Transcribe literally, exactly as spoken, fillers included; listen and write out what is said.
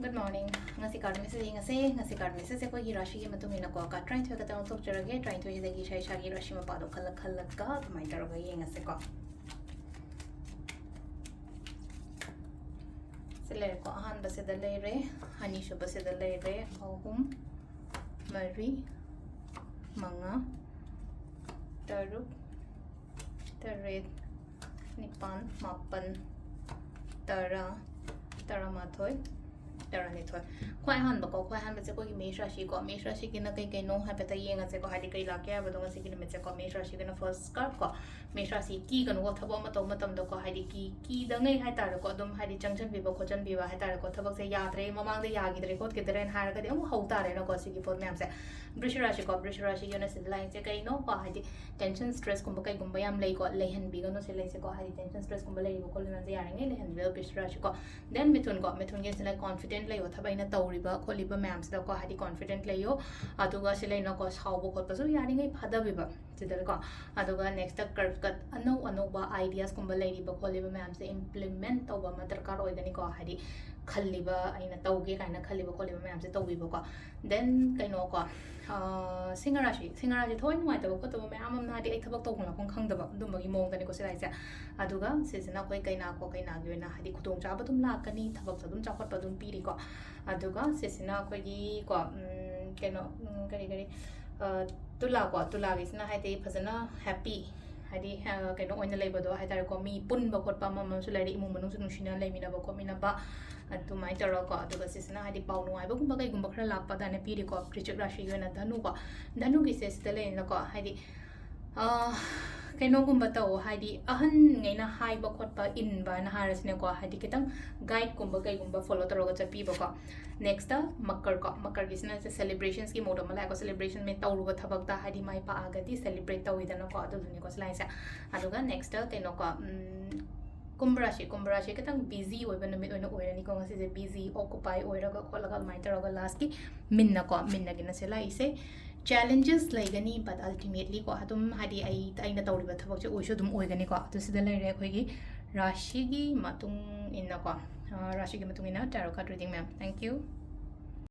Good morning. ꯉꯁꯤ card message ꯌꯦꯡꯉꯁꯦ꯫ ꯉꯁꯤ card message ꯑꯩꯈꯣꯏꯒꯤ ꯔꯥꯁꯤꯒꯤ ꯃꯇꯨꯡ ꯏꯟꯅꯀꯣ, card ꯇꯔꯥꯅꯤꯊꯣꯏ ꯈꯛꯇꯪ ꯂꯧꯊꯣꯛꯆꯔꯒꯦ꯫ ꯇꯔꯥꯅꯤꯊꯣꯏꯁꯤꯗꯒꯤ ꯏꯁꯥ ꯏꯁꯥꯒꯤ ꯔꯥꯁꯤ ꯃꯄꯥꯗꯣ ꯈꯜꯂ ꯈꯜꯂꯒ ꯑꯗꯨꯃꯥꯏꯅ ꯇꯧꯔꯒ ꯌꯦꯡꯉꯁꯦꯀꯣ꯫ ꯁꯤ ꯂꯩꯔꯦꯀꯣ, ꯑꯍꯥꯟꯕꯁꯤꯗ ꯂꯩꯔꯦ, ꯑꯅꯤꯁꯨꯕꯁꯤꯗ ꯂꯩꯔꯦ, ꯑꯍꯨꯝ, ꯃꯔꯤ, ꯃꯉꯥ, ꯇꯔꯨꯛ, ꯇꯔꯦꯠ, ꯅꯤꯄꯥꯟ, ꯃꯥꯄꯟ, ꯇꯔꯥ, ꯇꯔꯥꯃꯥꯊꯣꯏ, ꯇꯔꯥꯅꯤꯊꯣꯏ꯫ ꯈ꯭ꯋꯥꯏ ꯑꯍꯥꯟꯕꯀꯣ, ꯈ꯭ꯋꯥꯏ ꯑꯍꯥꯟꯕꯁꯦ ꯑꯩꯈꯣꯏꯒꯤ ꯃꯦꯁ ꯔꯥꯁꯤꯀꯣ꯫ ꯃꯦꯁ ꯔꯥꯁꯤꯒꯤꯅ ꯀꯩ ꯀꯩꯅꯣ ꯍꯥꯏꯐꯦꯠꯇ ꯌꯦꯡꯉꯁꯦꯀꯣ, ꯍꯥꯏꯗꯤ ꯀꯩ ꯂꯥꯛꯀꯦ ꯍꯥꯏꯕꯗꯣ ꯉꯁꯤꯒꯤ ꯅꯨꯃꯤꯠꯁꯦꯀꯣ꯫ ꯃꯦꯁ ꯔꯥꯁꯤꯒꯤꯅ first card ꯀꯣ, ꯃꯦꯁ ꯔꯥꯁꯤ ꯀꯤꯒꯅꯨꯀꯣ, ꯊꯕꯛ ꯑꯃ ꯇꯧꯕ ꯃꯇꯝꯗꯀꯣ, ꯍꯥꯏꯗꯤ ꯀꯤ ꯀꯤꯗꯉꯩ ꯍꯥꯏꯇꯥꯔꯦꯀꯣ, ꯑꯗꯨꯝ ꯍꯥꯏꯗꯤ ꯆꯪꯁꯤꯟꯕꯤꯕ ꯈꯣꯠꯆꯟꯕꯤꯕ ꯍꯥꯏꯇꯥꯔꯦꯀꯣ, ꯊꯕꯛꯁꯦ ꯌꯥꯗ꯭ꯔꯦ, ꯃꯃꯥꯡꯗ ꯌꯥꯈꯤꯗ꯭ꯔꯦ ꯈꯣꯠꯈꯤꯗ꯭ꯔꯦꯅ ꯍꯥꯏꯔꯒꯗꯤ ꯑꯃꯨꯛ ꯍꯧ ꯇꯥꯔꯦꯅꯀꯣ꯫ ꯁꯤꯒꯤ ꯄꯣꯠ ꯃꯌꯥꯝꯁꯦ ꯕ꯭ꯔꯤꯁ ꯔꯥꯁꯤꯀꯣ, ꯕ꯭ꯔꯤꯁ ꯔꯥꯁꯤꯒꯤ ꯑꯣꯏꯅ ꯁꯤꯗ ꯂꯥꯛꯏꯁꯦ ꯀꯩꯅꯣꯀꯣ, ꯍꯥꯏꯗꯤ tension stress ꯀꯨꯝꯕ ꯀꯩꯒꯨꯝꯕ ꯌꯥꯝ ꯂꯩꯀꯣ, ꯂꯩꯍꯟꯕꯤꯒꯅꯨ꯫ ꯁꯤ ꯂꯩꯁꯦꯀꯣ, ꯍꯥꯏꯗꯤ tension stress ꯀꯨꯝꯕ ꯂꯩꯔꯤꯕ ꯈꯣꯠꯂꯤꯕ ꯃꯌꯥꯝꯁꯦ ꯌꯥꯔꯤꯉꯩ ꯂꯩꯍꯟꯕꯤꯌꯣ ꯕ꯭ꯔꯤꯁ ꯔꯥꯁꯤꯀꯣ꯫ Then ꯃꯤꯊꯨꯟꯀꯣ, ꯃꯤꯊꯨꯟꯒꯤꯁꯤꯅ confident ꯂꯩꯌꯣ, ꯊꯕꯛ ꯑꯩꯅ ꯇꯧꯔꯤꯕ ꯈꯣꯠꯂꯤꯕ ꯃꯌꯥꯝꯁꯤꯗꯀꯣ, ꯍꯥꯏꯗꯤ confident ꯂꯩꯌꯣ꯫ ꯑꯗꯨꯒ ꯁꯤ ꯂꯩꯅꯀꯣ, ꯁꯥꯎꯕ ꯈꯣꯠꯄꯁꯨ ꯌꯥꯔꯤꯉꯩ ꯐꯥꯗꯕꯤꯕ ꯁꯤꯗꯀꯣ꯫ ꯑꯗꯨꯒ next ꯀꯔꯀꯠ, ꯑꯅꯧ ꯑꯅꯧꯕ ideas ꯀꯨꯝꯕ ꯂꯩꯔꯤꯕ ꯈꯣꯠꯂꯤꯕ ꯃꯌꯥꯝꯁꯦ implement ꯇꯧꯕ ꯑꯃ ꯗꯔꯀꯥꯔ ꯑꯣꯏꯒꯅꯤꯀꯣ, ꯍꯥꯏꯗꯤ ꯈꯜꯂꯤꯕ, ꯑꯩꯅ ꯇꯧꯒꯦ ꯀꯥꯏꯅ ꯈꯜꯂꯤꯕ ꯈꯣꯠꯂꯤꯕ ꯃꯌꯥꯝꯁꯦ ꯇꯧꯕꯤꯕꯀꯣ꯫ Then ꯀꯩꯅꯣꯀꯣ, ꯑꯥ, ꯁꯤꯡꯍ ꯔꯥꯁꯤ, ꯁꯤꯡꯍ ꯔꯥꯁꯤ ꯊꯋꯥꯏ ꯅꯨꯡꯉꯥꯏꯇꯕ ꯈꯣꯠꯇꯕ ꯃꯌꯥꯝ ꯑꯃꯅ, ꯍꯥꯏꯗꯤ ꯑꯩ ꯊꯕꯛ ꯇꯧꯐꯝ ꯂꯥꯛꯐꯝ ꯈꯪꯗꯕ ꯑꯗꯨꯝꯕꯒꯤ ꯃꯑꯣꯡꯗꯅꯤꯀꯣ ꯁꯤ ꯂꯥꯛꯏꯁꯦ꯫ ꯑꯗꯨꯒ ꯁꯤꯁꯤꯅ ꯑꯩꯈꯣꯏ ꯀꯩꯅꯥꯀꯣ, ꯀꯩꯅꯥꯒꯤ ꯑꯣꯏꯅ ꯍꯥꯏꯗꯤ ꯈꯨꯗꯣꯡꯆꯥꯕ ꯑꯗꯨꯝ ꯂꯥꯛꯀꯅꯤ, ꯊꯕꯛꯁꯨ ꯑꯗꯨꯝ ꯆꯥꯎꯈꯠꯄ ꯑꯗꯨꯝ ꯄꯤꯔꯤꯀꯣ꯫ ꯑꯗꯨꯒ ꯁꯤꯁꯤꯅ ꯑꯩꯈꯣꯏꯒꯤ ꯀꯣ, ꯎꯝ, ꯀꯩꯅꯣ, ꯎꯝ, ꯀꯔꯤ ꯀꯔꯤ, ꯑ, ꯇꯨꯂꯥꯀꯣ, ꯇꯨꯂꯥꯒꯤꯁꯤꯅ ꯍꯥꯏꯗꯤ ꯐꯖꯅ happy, ꯍꯥꯏꯗꯤ, ꯑ, ꯀꯩꯅꯣ ꯑꯣꯏꯅ ꯂꯩꯕꯗꯣ ꯍꯥꯏꯇꯥꯔꯦꯀꯣ, ꯃꯤ ꯄꯨꯟꯕ ꯈꯣꯠꯄ ꯑꯃ ꯑꯃꯁꯨ ꯂꯩꯔꯦ, ꯏꯃꯨꯡ ꯃꯅꯨꯡꯁꯨ ꯅꯨꯡꯁꯤꯅ ꯂꯩꯃꯤꯟꯅꯕ ꯈꯣꯠꯃꯤꯟꯅꯕ, ꯑꯗꯨꯃꯥꯏꯅ ꯇꯧꯔꯒꯀꯣ꯫ ꯑꯗꯨꯒ ꯁꯤꯁꯤꯅ ꯍꯥꯏꯗꯤ ꯄꯥꯎ ꯅꯨꯡꯉꯥꯏꯕꯒꯨꯝꯕ ꯀꯩꯒꯨꯝꯕ ꯈꯔ ꯂꯥꯛꯄ ꯑꯗꯨꯃꯥꯏꯅ ꯄꯤꯔꯤꯀꯣ, ꯕ꯭ꯔꯤꯆꯤꯛ ꯔꯥꯁꯤꯒꯤ ꯑꯣꯏꯅ ꯙꯅꯨꯀꯣ꯫ ꯙꯅꯨꯒꯤꯁꯦ ꯁꯤꯗ ꯂꯩꯔꯦꯅꯀꯣ, ꯍꯥꯏꯗꯤ, ꯑ, ꯀꯩꯅꯣꯒꯨꯝꯕ ꯇꯧ, ꯍꯥꯏꯗꯤ ꯑꯍꯟꯉꯩꯅ ꯍꯥꯏꯕ ꯈꯣꯠꯄ ꯏꯟꯕ ꯍꯥꯏꯅ ꯍꯥꯏꯔꯁꯤꯅꯦꯀꯣ, ꯍꯥꯏꯗꯤ ꯈꯤꯇꯪ guideꯀꯨꯝꯕ ꯀꯩꯒꯨꯝꯕ follow ꯇꯧꯔꯒ ꯆꯠꯄꯤꯕꯀꯣ꯫ Next ꯃꯀꯔꯀꯣ, ꯃꯀꯔꯒꯤꯁꯤꯅ celebrationsꯀꯤ mode ꯑꯃ ꯂꯥꯛꯑꯦꯀꯣ, celebration ꯃꯤ ꯇꯧꯔꯨꯕ ꯊꯕꯛꯇ ꯍꯥꯏꯗꯤ ꯃꯥꯏ ꯄꯥꯛꯑꯒꯗꯤ celebrate ꯇꯧꯋꯤꯗꯅꯀꯣ, ꯑꯗꯨꯗꯨꯅꯤꯀꯣ ꯁꯤ ꯂꯥꯛꯏꯁꯦ꯫ ꯑꯗꯨꯒ next ꯀꯩꯅꯣꯀꯣ, ꯎꯝ, ꯀꯨꯝꯚ ꯔꯥꯁꯤ, ꯀꯨꯝꯚ ꯔꯥꯁꯤ ꯈꯤꯇꯪ busy ꯑꯣꯏꯕ ꯅꯨꯃꯤꯠ ꯑꯣꯏꯅ ꯑꯣꯏꯔꯅꯤꯀꯣ ꯉꯁꯤꯁꯦ, busy, occupy ꯑꯣꯏꯔꯒ ꯈꯣꯠꯂꯒ ꯑꯗꯨꯃꯥꯏꯅ ꯇꯧꯔꯒ lastꯀꯤ ꯃꯤꯟꯅꯀꯣ, ꯃꯤꯟꯅꯒꯤꯅ ꯁꯤ ꯂꯥꯛꯏꯁꯦ꯫ Challenges ꯂꯩꯒꯅꯤ, but ultimatelyꯀꯣ, ꯑꯗꯨꯝ ꯍꯥꯏꯗꯤ ꯑꯩ, ꯑꯩꯅ ꯇꯧꯔꯤꯕ ꯊꯕꯛꯁꯦ ꯑꯣꯏꯁꯨ ꯑꯗꯨꯝ ꯑꯣꯏꯒꯅꯤꯀꯣ꯫ ꯑꯗꯨ ꯁꯤꯗ ꯂꯩꯔꯦ ꯑꯩꯈꯣꯏꯒꯤ ꯔꯥꯁꯤꯒꯤ ꯃꯇꯨꯡ ꯏꯟꯅꯀꯣ, ꯑ, ꯔꯥꯁꯤꯒꯤ ꯃꯇꯨꯡ ꯏꯟꯅ tarot card reading, ma'am. Thank you.